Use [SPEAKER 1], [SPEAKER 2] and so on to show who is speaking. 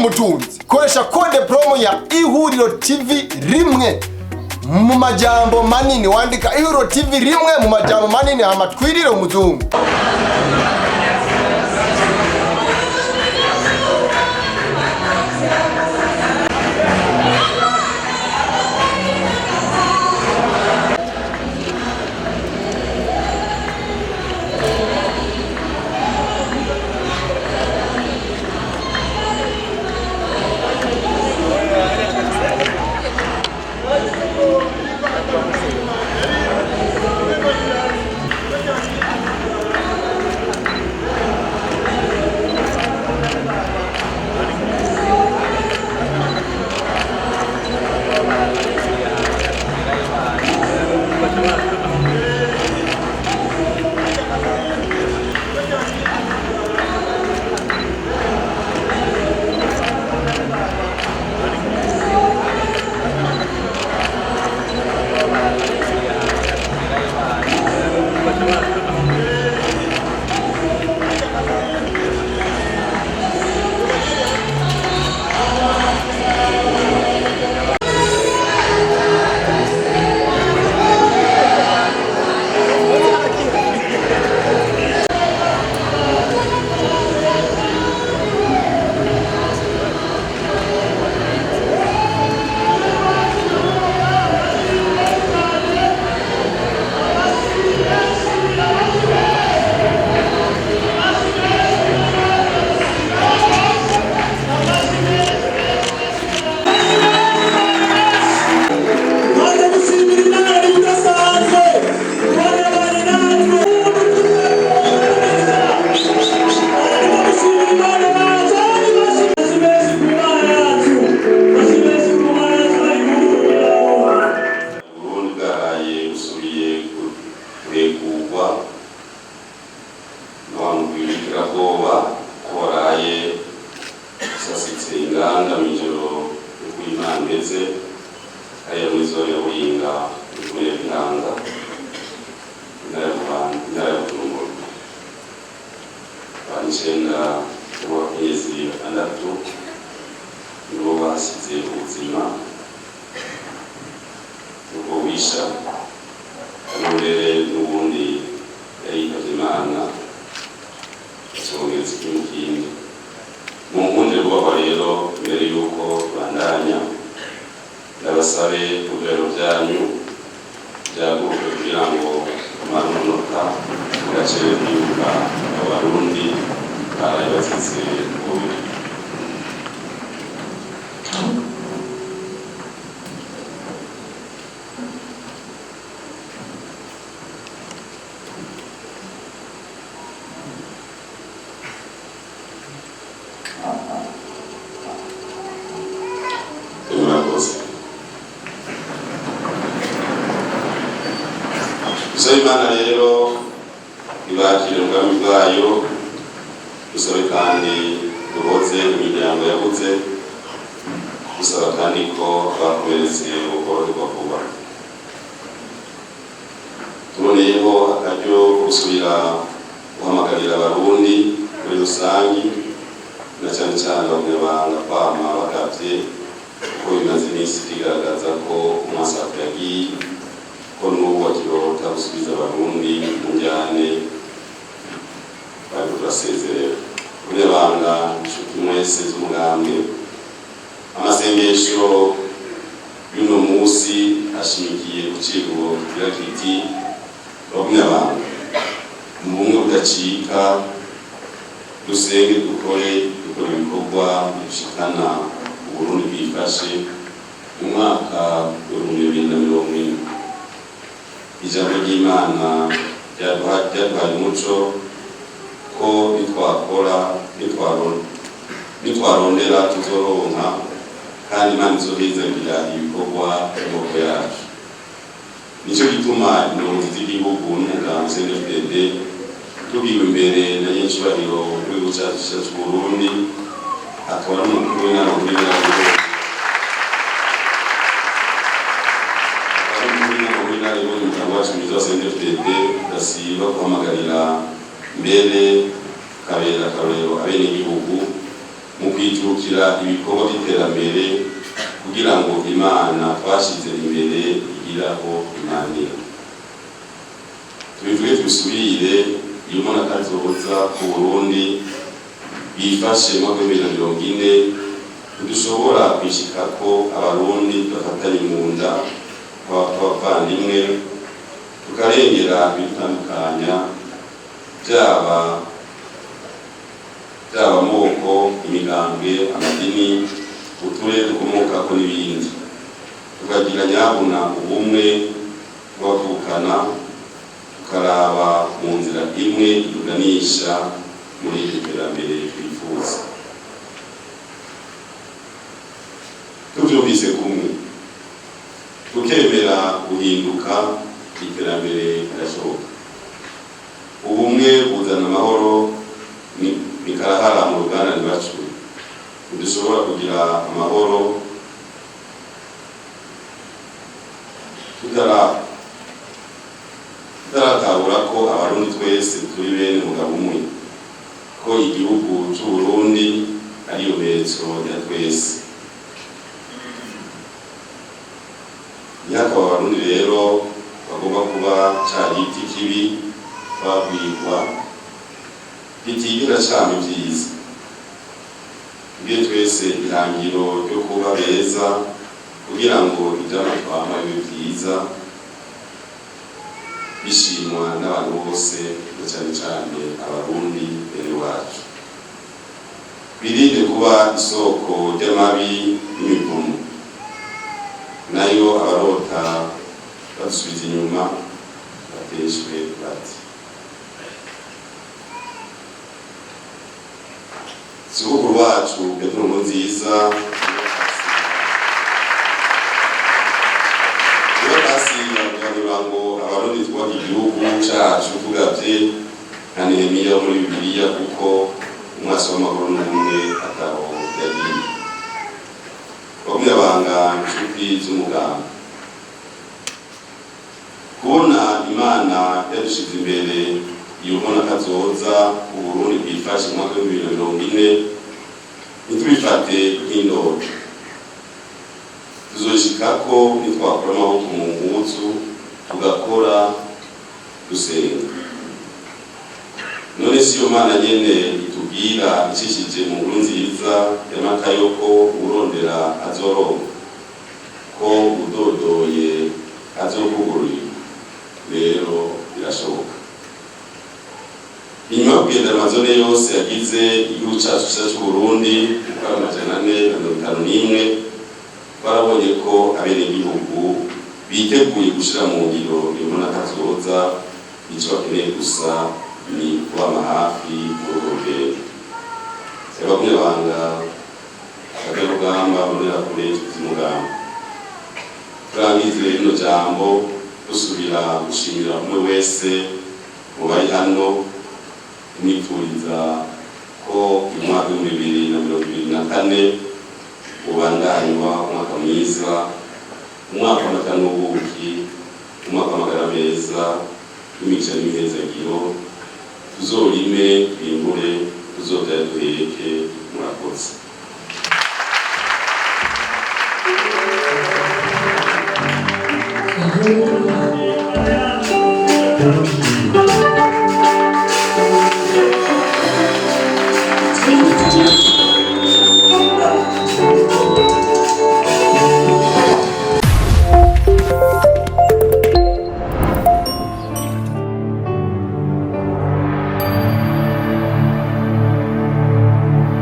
[SPEAKER 1] Umutunzi, koresha code promo ya Ihuriro TV rimwe mu majambo manini. Wandika Ihuriro TV rimwe mu majambo manini, hama twirire umuzungu.
[SPEAKER 2] Maze gushimira Imana idasanzwe twarebanye natwe. Arimo gushimira Imana yacu, amashyi menshi ku Mana yacu, amashyi menshi ku Mana yacu bari mu
[SPEAKER 3] Burundi bwaraye busubiye kurekurwa n'abantu b'iterabwoba, aho waraye usasitse inganda mw'ijoro yo kw'Imana ndetse hariya muri zone ya Buyinga, muri komine Gihanga, intara ya Bubanza, intara ya Bujumbura. Abantu icenda b'abakenyezi batandatu nibo basize ubuzima ubwo wisha mbere, n'ubundi yari yitavye Imana, acongeza ikintu kindi mu nkundire kubahwa. Rero mbere yuko bandanya, ndabasabe ibirero byanyu byaguruke kugira ngo tumare umunota mugace kwibuka Abarundi baraye bazize ububi. Murakoze. Dusabe Imana rero ibakire ubwami bwayo. Dusabe kandi duhoze imiryango yabuze, dusaba kandi ko abakomeretse bukoroherwa vuba. Tuboneyeho akaryo ko gusubira guhamagarira Abarundi muri rusangi, na cyane cyane abanyabanga, kwama bagavye, kuko bimaze iminsi bigaragaza ko umasaku yagiye, ko n'ubu bakirota gusubiza Abarundi mu njyane bariko turasezerera. Abanyabanga, inshuti mwese z'umugambwe, amasengesho y'uno musi ashimikiye ku civugo kigira kiti: "Abanyabanga mu bumwe budacika, dusenge, dukore, dukora ibikorwa bishikana Uburundi bwifashe mu mwaka w'2040." Ijambo ry'Imana ryaduhaye umuco ko nitwakora, nitwarondera tuzoronka, kandi Imana izohezagirira ibikorwa by'amaboko yacu. Nicyo gituma indongozi z'igihugu n'umugambi CNDD-FDD, tugiwe imbere na nyenicubahiro w'igihugu cyacu c'Uburundi, akaba n'umukuru w'inama nkuru y'inararibonye, akaba n'umukuru w'inama nkuru y'inararibonye, umuryango wacu mwiza wa CNDD-FDD udasiba guhamagarira mbere kabera akarorero abenegihugu mu kwirinda. Tukijukira ibikorwa by'iterambere kugira ngo Imana twashize imbere igiraho imanira. Tubivuge tubisubire, iyo mbona kazoza ku Burundi bifashe mu mwaka wa 2040 ntidushobora kwishikako Abarundi bafatanye mu nda abavandimwe, tukarengera ibidutandukanya, byaba amoko, imigambwe, amadini, uturere dukomokako n'ibindi, tukagira nyabuna ubumwe bw'abavukana, tukaraba mu nzira imwe ituganisha muri iryo terambere twifuza. Tuvyumvise kumwe, tukemera guhinduka, iterambere rirashoboka. Ubumwe buzana amahoro, ni karahara mu ruganda ntibacure. Ntidushobora kugira amahoro tutaratahura ko Abarundi twese turi bene mugabo umwe, ko igihugu c'Uburundi ariyo mpetso ya twese. Ntihakaba Abarundi rero bagomba kuba ca giti kibi twabwirwa kitigera cama ivyiza. Tugire twese ihangiro ryo kuba beza kugira ngo ivyama twama bibe vyiza, bishimwa n'abantu bose, na cane cane Abarundi bene wacu. Birinde kuba isoko ry'amabi n'imivumo, nayo abarota badusubiza inyuma bateshwe bati. Sogokuru wacu Petero Nkurunziza niwe kasiga kuganura ngo Abarundi twubake igihugu cacu tugavye nka Nehemiya wo muri Bibiliya, kuko umwasi w'amahoro n'ubumwe ataho yagiye. Bagumyabanga, nshuti z'umugamba, kubona Imana yadushize imbere iyo mbona kazoza Uburundi bwifashe mu mwaka wa 2040, ntitubifate nk'indoto. Tuzoshikako nitwakura amaboko mu mpuzu, tugakora, dusenga. None si yo Mana nyene itubwira icishije mu nkuru nziza ya Matayo ko urondera azoronka, ko udodoye azokugururira? Rero birashoboka. Inyuma yo kugenda amazone yose yagize igihugu cacu ciza c'Uburundi, uko ari 451, twarabonye ko abenegihugu biteguye gushira mu ngiro iyo mbona kazoza. Ico bakeneye gusa ni kubama hafi muri urwo rugendo. Bagumyabanga, abagerugamba, mbonerakure z'umugamba, turangize rino jambo dusubira gushimira umwe wese mu bari hano, tumwifuriza ko uyu mwaka wa 2024 ubandanywa umwaka mwiza, umwaka w'amata n'ubuki, umwaka w'amagara meza n'imigisha n'imihezagiro. Tuzorime twimbure, tuzovyare duheke. Murakoze.